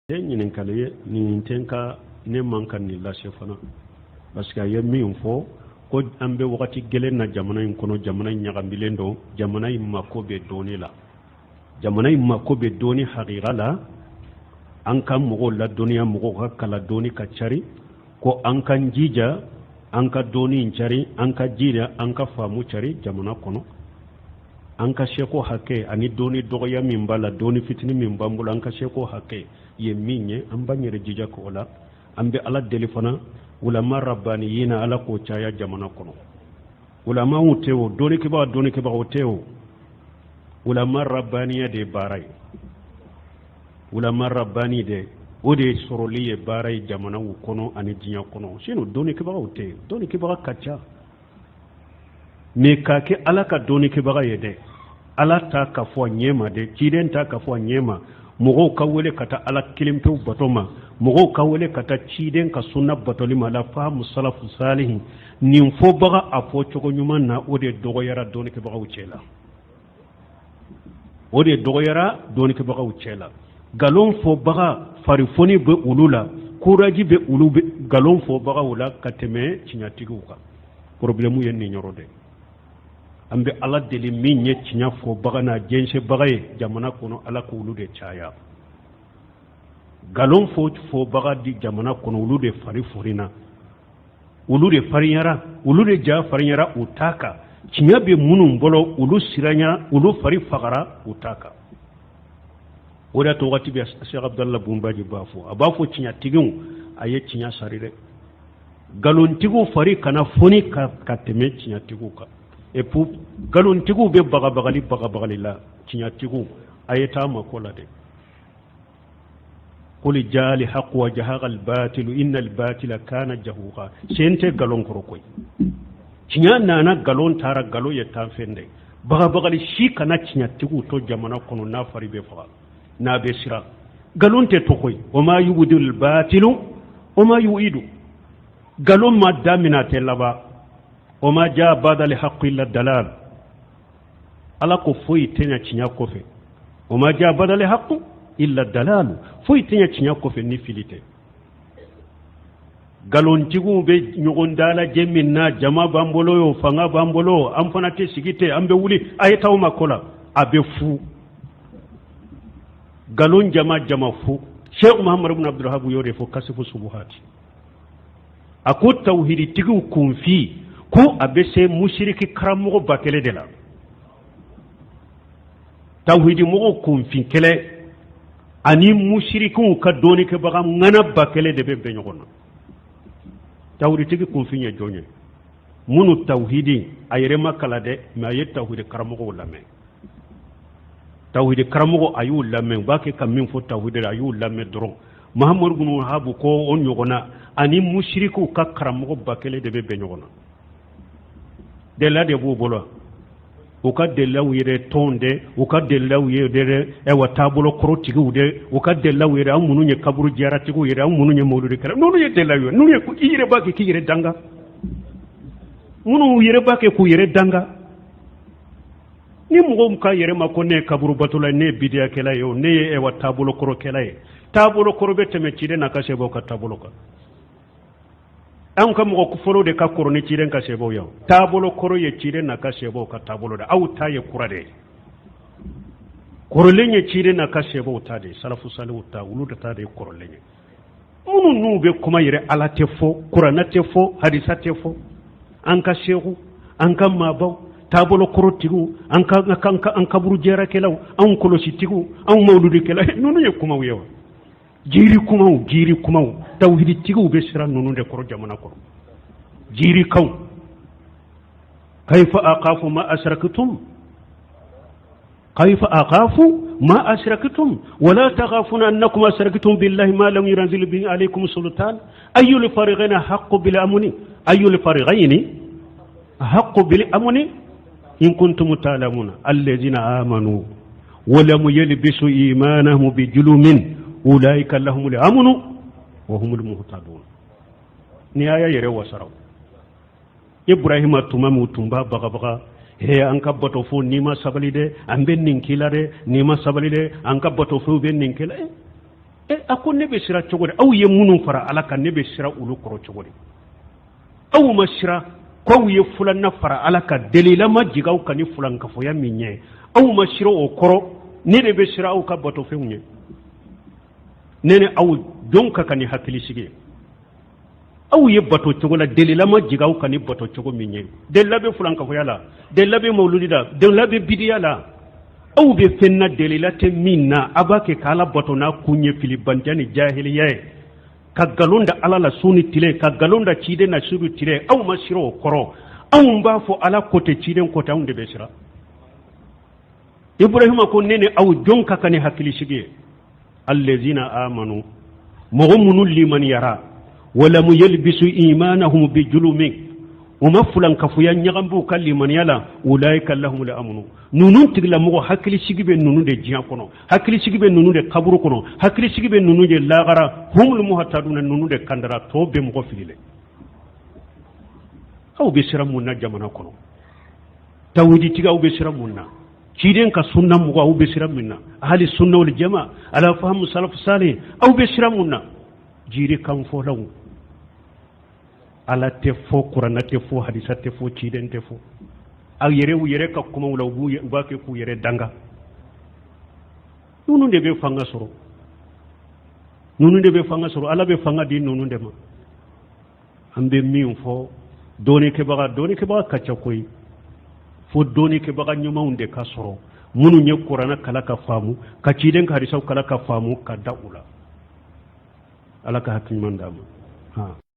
Tɛ ɲininkali ye nin tɛ n ka ne man kan nin lase fana parce que a ye min fɔ ko an bɛ wagati gɛlɛn na jamana in kɔnɔ, jamana in ɲagamilen don, jamana in mako bɛ dɔnni la, jamana in mako bɛ dɔnni hakika la. An ka mɔgɔw ladɔnniya, mɔgɔw ka kalan dɔnni ka cari, ko an k'an jija an ka dɔnni in cari, an ka jija an ka faamu cari jamana kɔnɔ, an ka seko hakɛ ani dɔnni dɔgɔya min b'a la, dɔnni fitinin min b'an bolo, an ka seko hakɛ ye min ye, an b'an yɛrɛ jija k'o la. An bɛ Ala deli fana, ulama rabbaniyina, Ala k'o caya jamana kɔnɔ. Ulamaw tɛ o dɔnnikɛbaga, dɔnnikɛbagaw tɛ o ulama rabbaniya de ye baara ye. Ulama rabbani de, o de ye sɔrɔli ye baara ye jamanaw kɔnɔ ani diɲɛ kɔnɔ. Sinon dɔnnikɛbagaw tɛ, dɔnnikɛbaga ka ca, mais k'a kɛ Ala ka dɔnnikɛbaga ye dɛ, Ala ta ka fɔ a ɲɛ ma dɛ, ciden ta ka fɔ a ɲɛ ma, mɔgɔw ka wele ka taa Ala kelen pewu bato ma, mɔgɔw ka wele ka taa ciden ka sunna batoli ma, la fahamu salafu salihin, nin fɔbaga a fɔ cogo ɲuman na, o de dɔgɔyara dɔnnikɛbagaw cɛ la, o de dɔgɔyara dɔnnikɛbagaw cɛ la. Nkalon fɔbaga farifoni bɛ olu la, courage bɛ olu nkalon fɔbagaw la ka tɛmɛ tiɲɛtigiw kan. Problème ye nin yɔrɔ de. An bɛ Ala deli, min ye tiɲɛ fɔbaga n'a jɛnsɛbaga ye jamana kɔnɔ, Ala k'olu de caya. Nkalon fɔbaga di jamana kɔnɔ, olu de fari forina, olu de farinyara, olu de ja farinyara u ta kan. Tiɲɛ bɛ minnu bolo, olu siranya, olu fari fagara u ta kan. O de y'a to waati bɛ Cheikh Abdallah Bunbaji b'a fɔ, a b'a fɔ tiɲɛtigiw a ye tiɲɛ sari dɛ, nkalontigiw fari kana foni ka tɛmɛ tiɲɛtigiw kan. Et puis nkalontigiw bɛ bagabagali bagabagali la, tiɲɛtigiw a ye taa mako la dɛ. Qul jaa al-haqq wa jahaqa al-batilu inna al-batila kana jahuqa. Sen tɛ nkalon kɔrɔ koyi. Tiɲɛ nana, nkalon taara, nkalon ye taafɛn de. Bagabagali si kana tiɲɛtigiw to jamana kɔnɔ n'a fari bɛ faga, n'a bɛ siran. Nkalon tɛ to koyi. Wa ma yubdilu al-batilu wa ma yu'idu. Nkalon ma daminɛ, a tɛ laban. Wa ma jaa ba'da al-haqqi illa dalal. Ala ko foyi tɛ ɲɛ tiɲɛ kɔfɛ. Wa ma jaa ba'da al-haqqi illa dalal. Foyi tɛ ɲɛ tiɲɛ kɔfɛ ni fili tɛ. Nkalontigiw bɛ ɲɔgɔn dalajɛ min na, jama b'an bolo yo, fanga b'an bolo, an fana tɛ sigi ten, an bɛ wuli, a ye taa aw ma ko la, a bɛ fu. Nkalon jama jama fu. Cheikh Muhammad ibn Abdul Wahhab y'o de fɔ kasifu subuhati. A ko tawhiditigiw kunfin ko a bɛ se musiriki karamɔgɔ 1000 de la. Tawhidi mɔgɔw kunfin kɛlɛ ani musirikiw ka dɔnnikɛbaga ŋana 1000 de bɛ bɛn ɲɔgɔn na. Tawhiditigi kunfin ye jɔn ye? Minnu tawhidi a yɛrɛ ma kalan dɛ, mais a ye tawhidi karamɔgɔw lamɛn. Tawhidi karamɔgɔ a y'u lamɛn, u b'a kɛ ka min fɔ tawhidi la, a y'u lamɛn dɔrɔn. Mahamadu bin Wahabu ko o ɲɔgɔnna ani musirikiw ka karamɔgɔ 1000 de bɛ bɛn ɲɔgɔn na. Dalilu de b'u bolo, u ka dalilaw yɛrɛ tɔn dɛ, u ka dalilaw yɛrɛ dɛ, ayiwa taabolo kɔrɔtigiw dɛ, u ka dalilaw yɛrɛ, an minnu ye kaburu jiyaratigiw yɛrɛ, an minnu ye mawuludikɛla, ninnu ye dalilaw ye. Ninnu ye i yɛrɛ b'a kɛ k'i yɛrɛ danga, minnu yɛrɛ b'a kɛ k'u yɛrɛ danga. Ni mɔgɔw ka yɛrɛ ma ko ne ye kaburu batola ye, ne ye bidiyakɛla ye, o ne ye ayiwa taabolo kɔrɔkɛla ye, taabolo kɔrɔ bɛ tɛmɛ ciden n'a ka sahabaw ka taabolo kan. Anw ka mɔgɔ fɔlɔ de ka kɔrɔ ni ciden ka sahabaw ye. Taabolo kɔrɔ ye ciden n'a ka sahabaw ka taabolo de, aw ta ye kura de ye. Kɔrɔlen ye ciden n'a ka sahabaw ta de ye, salafu saliw ta, olu de ta de ye kɔrɔlen ye. Minnu n'u bɛ kuma yɛrɛ, Ala tɛ fɔ, kuranɛ tɛ fɔ, hadisa tɛ fɔ, an ka seku, an ka maabaw, taabolo kɔrɔtigiw, an ka an kaburu jɛrakɛlaw, anw kɔlɔsitigiw, anw mawuludikɛlaw, ninnu ye kumaw ye wa? Jiri kumaw, jiri kumaw. Tawhiditigiw bɛ siran ninnu de kɔrɔ jamana kɔnɔ. Jirikanw. Kayfa aqafu ma asraktum, kayfa aqafu ma asraktum wala takhafuna annakum asraktum billahi ma lam yunzil bihi alaykum sultan ayyul fariqayni haqqu bil amni, ayyul fariqayni haqqu bil amni in kuntum ta'lamuna allazina amanu wa lam yalbisu imanahum bi julumin ulaika lahumul amnu wa humul muhtadun. Ni aya yɛrɛ wasara Ibrahima tuma min tun b'a bagabaga, he an ka batofo, n'i ma sabali dɛ, an bɛ nin k'i la dɛ, n'i ma sabali dɛ, an ka batofo bɛ nin k'i la. E a ko ne bɛ siran cogo di aw ye minnu fara ala kan ne bɛ siran olu kɔrɔ cogo di aw ma siran k'aw ye filanan fara ala kan delila ma jigin aw kan ni filankafoya min ye aw ma siran o kɔrɔ ne de bɛ siran aw ka batofɛnw ɲɛ ne ni aw jɔn ka kan ni hakilisigi ye aw ye bato cogo la delila ma jigin aw kan ni bato cogo min ye delila bɛ filankafoya la delila bɛ mawuludi la delila bɛ bidiya la aw bɛ fɛn na delila tɛ min na a b'a kɛ k'ala bato n'a kun ye filibanja ni jahiliya ye ka nkalon da ala la su ni tile ka nkalon da ciden na su ni tile aw ma siran o kɔrɔ anw b'a fɔ ala ko tɛ ciden ko tɛ anw de bɛ siran ibrahima ko ne ni aw jɔn ka kan ni hakilisigi ye allazina amanu mɔgɔ minnu limaniyara walamu yalbisu imanahum bijulumin u ma fulankafoya ɲagami u ka limaniya la ulaika lahumul amunu ninnu tigilamɔgɔ hakilisigi bɛ ninnu de diɲɛ kɔnɔ hakilisigi bɛ ninnu de kaburu kɔnɔ hakilisigi bɛ ninnu de lagara humul muhataduna ninnu de kandara tɔw bɛ mɔgɔ fililen aw bɛ siran mun na jamana kɔnɔ tawhiditigi aw bɛ siran mun na ciden ka sunna mɔgɔ aw bɛ siran mun na ahali sunna wal jama ala fahamu salafu salih aw bɛ siran mun na jiri kan fɔlaw ala tɛ fɔ kuranna tɛ fɔ hadisa tɛ fɔ ciden tɛ fɔ aw yɛrɛ u yɛrɛ ka kumaw la u b'a kɛ k'u yɛrɛ danga ninnu de bɛ fanga sɔrɔ ninnu de bɛ fanga sɔrɔ ala bɛ fanga di ninnu de ma an bɛ min fɔ dɔɔnikɛbaga dɔɔnikɛbaga ka ca koyi fo dɔɔnikɛbaga ɲumanw de ka sɔrɔ minnu ye kuranna kalan ka faamu ka ciden ka hadisaw kalan ka faamu ka da u la ala ka hakili ɲuman d'an ma.